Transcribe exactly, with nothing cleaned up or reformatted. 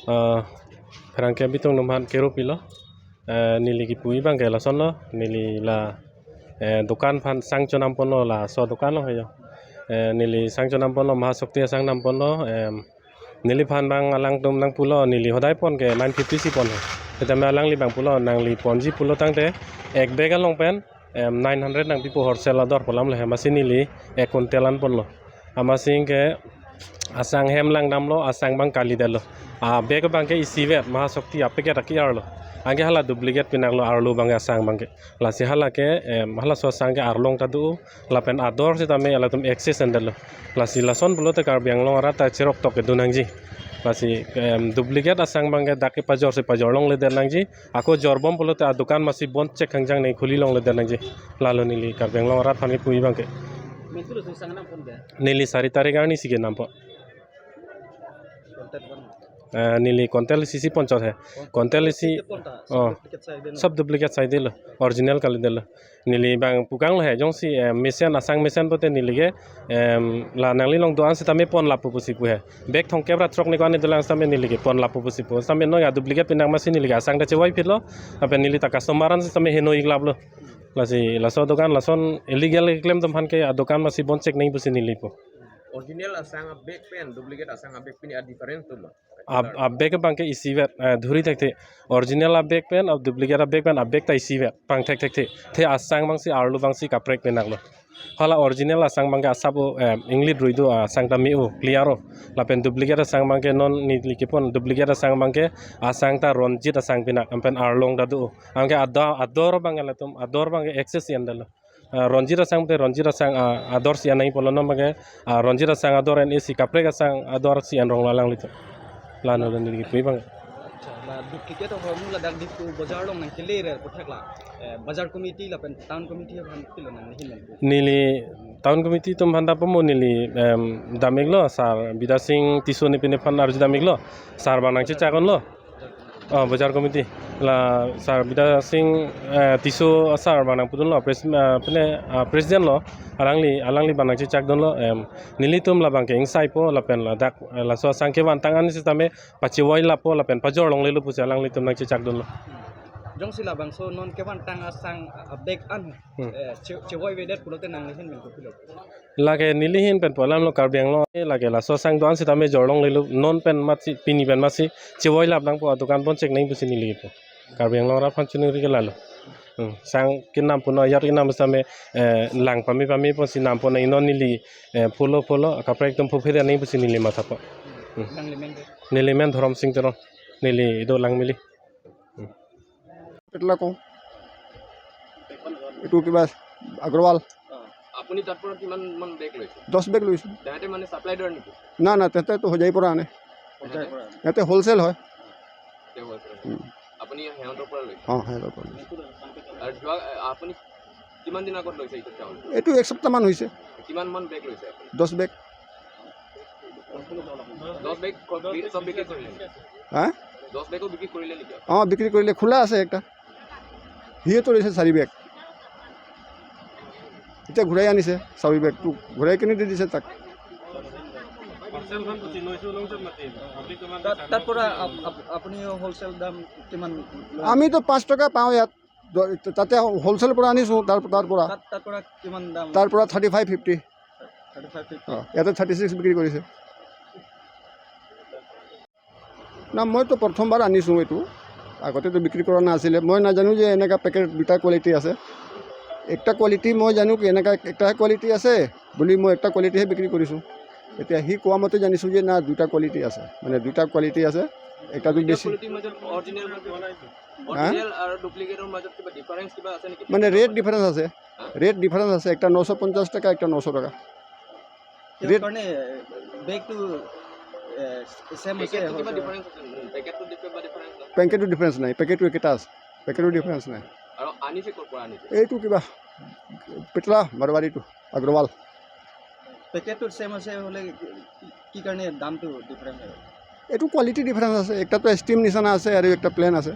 Ah, pherangke abitung atum aphan kero pilo. Eh, neli kipu abangke lasonlo, neli la, eh, dukan aphan sang chonam ponlo, laso dukan lo hejo. Eh, neli sang chonam ponlo, Mahashakti asang nam ponlo, em, neliphan abang alangtum nangpulo, neli hodai pon ke nine fifty si pon he. Setame alangli abang pulo, nangli ponji pulo tangte, ek bag along pen, em, nine hundred nangpipo wholesale ador pu alam lo he, amatsi neli ek quintal an ponlo. Amatsi ke asang hem langdamlo, asang abang kalidetlo. A bag abangke isivet, Mahashakti a packet aki arlo. Anke hala duplicate pinaklo arlo abangke asang abangke. Lasi hala ke, em, halaso asang ke arlong ta do, lapen ador setame latum excess endetlo. Lasi lason pulote Karbi Anglong arat ta cherok tok kedo nangji. Lasi, em, duplicate asang abangke dak kepajor si pajor longledet nangji. Ako jorbom pulote adukan amatsi bon chek hangjang ne khuli longledet nangji. Lalo neli Karbi Anglong arat aphan kipu abangke. Mentu lo sang nam pon ke? Neli sari tarik arni si kenam pon. Quintal one. Eh, neli quintal isi si ponchot he. Quintal isi. Quintal pon ta, oh, sab duplicate saidetlo. Sab duplicate saidetlo. Original kalidetlo. Neli abang pu kanglo he, jongsi, eh, mesen asang mesen pote neli ke, em, la nangli along do-an setame pon lapu pusi pu he. Bag thomkep ra throk ne ko-an ne dolang setame neli ke pon lapu pusi pu. Setame non a duplicate pinak amatsi neli ke asang ta chevoi phitlo. Lapen neli ta customer an setame heno iklaplo. Lasi laso dukan lason illegal keklem atum aphan ke adukan amatsi bon chek nangji pusi neli pu. Original asang a bag pen duplicate asang a bag pini a difference do ma? A, a bag abangke isivet, eh, dhuri thekthe. Original a bag pen, a duplicate a bag pen, a bag ta isivet, pangthek thekthe. The asang abangsi, arlo abangsi kaprek pinaklo. Hala original asang abangke asap o, eh, inglit rui do, asang ta me-o, clear o. Lapen duplicate asang abangke non neli kepon, duplicate asang abangke asang ta Ranjit asang pinak, lapen arlong ta do. Anke ada, ador abang latum, ador abangke excess endetlo. Ah, Ranjit asang te Ranjit asang, ah, ador si an nangji pulo non abangke, ah, Ranjit asang ador en-e si kaprek asang ador si an ronglo alanglitum. Lalo neli kipu abang. Acha, la duplicate ahormu ladak Diphu bazar along nangkele re aputhak la, eh, bazar committee lapen town committee aphan pilo nangli ahin pu? Neli town committee atum aphan ta pamo neli, em, dam-iklo, sir Bidya Sing Tisso ne pine aphan arju dam-iklo, sir abang nangchechak unlo. Oh, bazar committee. La sir Bidya Sing, eh, Tisso sir abang nangpudunlo, pres-, eh, pine, ah, president lo, alangli, alangli abang nangchechak dunlo, em, nelitum labangke ingsai po, lapen ladak, eh, laso asang kevantang an setame pachevoi lapo, lapen pajor longlelo pusi alanglitum nangchechak dunlo. Jongsi labangso non kevantang asang, ah, bag an, hmm, eh, che-, chevoi vedet pulote nangli ahin pen kopilo? Lake neli ahin pen pu alamlo, Karbi Anglong lake laso asang do-an setame jor longlelo, non pen amatsi, pini pen amatsi chevoi lap nangpo, adukan bon chek nangji pusi neli pu. Karbi Anglong arat aphan choningri ke lalo. Hmm, sang kenam pu non, ajat kenam setame, eh, lang pame pame ponsi nam pon nangji, non neli, eh, phulo phulo kaprek atum phuphe nangji pusi neli matha po. Hmm. Nangli men ke? Neli men Dhorom Sing Teron. Neli ido Langmili. Hmm. Petla কওঁ। এইটো কিবা আগৰৱাল। অ, আপুনি তাৰ পৰা কিমান মান বেগ লৈছে? দহ বেগ লৈছোঁ। তেহেঁতে মানে ছাপ্লাই দিয়ে নেকি? না, না, তেহেঁতেতো হোজাইৰ পৰা আনে। হোজাইৰ পৰা আনে। ইয়াতে হ'লচেল হয়। তেওঁ হয় পৰা। উম। আপুনি সিহঁতৰ পৰা লৈছে? অ, সিহঁতৰ পৰা লৈছোঁ। আৰু যোৱা, আপুনি কিমান দিন আগত লৈছে এইটো চাউল? এইটো এক সপ্তাহমান হৈছে। কিমান মান বেগ লৈছে আপুনি? দহ বেগ। দহ বেগ ক-, বি-, চব বিক্ৰী কৰিলে নেকি? হা? দহ বেগো বিক্ৰী কৰিলে নেকি আপুনি? অ, বিক্ৰী কৰিলে, খোলা আছে একটা। সিয়ে তো লৈছে চাৰি বেগ। এতিয়া ঘূৰাই আনিছে চাৰি বেগটো, ঘূৰাই কিনি দি দিছে তাক। তাত, তাৰ পৰা আপ-, আপ-, আপুনি হ'লচেল দাম কিমান লয়? আমিতো পাঁচ টকা পাওঁ ইয়াত। দ-, তাতে হ'লচেল পৰা আনিছোঁ, তাৰ, তাৰ পৰা। তাত, তাৰ পৰা কিমান দাম? তাৰ পৰা thirty five fifty. Thirty five fifty. অ, ইয়াতে থাৰ্টি ছিক্স বিক্ৰী কৰিছে। না, মইতো প্ৰথমবাৰ আনিছোঁ এইটো, আগতেতো বিক্ৰী কৰা নাছিলে। মই নাজানো যে এনেকা পেকেট দুটা কোৱালিটি আছে। একটা কোৱালিটি মই জানো কি এনেকা একটা কোৱালিটি আছে বুলি মই একটা কোৱালিটিহে বিক্ৰী কৰিছোঁ। এতিয়া সি কোৱা মতে জানিছোঁ যে না, দুটা কোৱালিটি আছে, মানে দুটা কোৱালিটি আছে, একটাতো দুটা বেছি। কোৱালিটিৰ মাজত অৰিজিনেল, হা? অৰিজিনেল আৰু ডুপ্লিকেটৰ মাজত কিবা ডিফাৰেন্স কিবা আছে নেকি? মানে ৰেট ডিফাৰেন্স আছে, হা? ৰেট ডিফাৰেন্স আছে, একটা নশ পঞ্চাশ টাকা, একটা নশ টাকা। কিহৰ ৰেট কাৰণে বেগটো, এ, ছেম হৈছে? পেকেটটো কিবা ডিফাৰেন্স আছে? পেকেটটো কিবা ডিফাৰেন্স আছে? পেকেটটো ডিফাৰেন্স নাই, পেকেটটো একেটা আছে, পেকেটটো ডিফাৰেন্স নাই। আৰু আনিছে ক'ৰ পৰা আনিছে? এইটো কিবা পেটলা মাৰৱাৰীটো, আগৰৱাল। পেকেটটো ছেম আছে হ'লে কি, কি কাৰণে দামটো ডিফাৰেন্স হয়? এইটো কোৱালিটি ডিফাৰেন্স আছে, একটাতো ষ্টিম নিচিনা আছে আৰু একটা প্লেন আছে।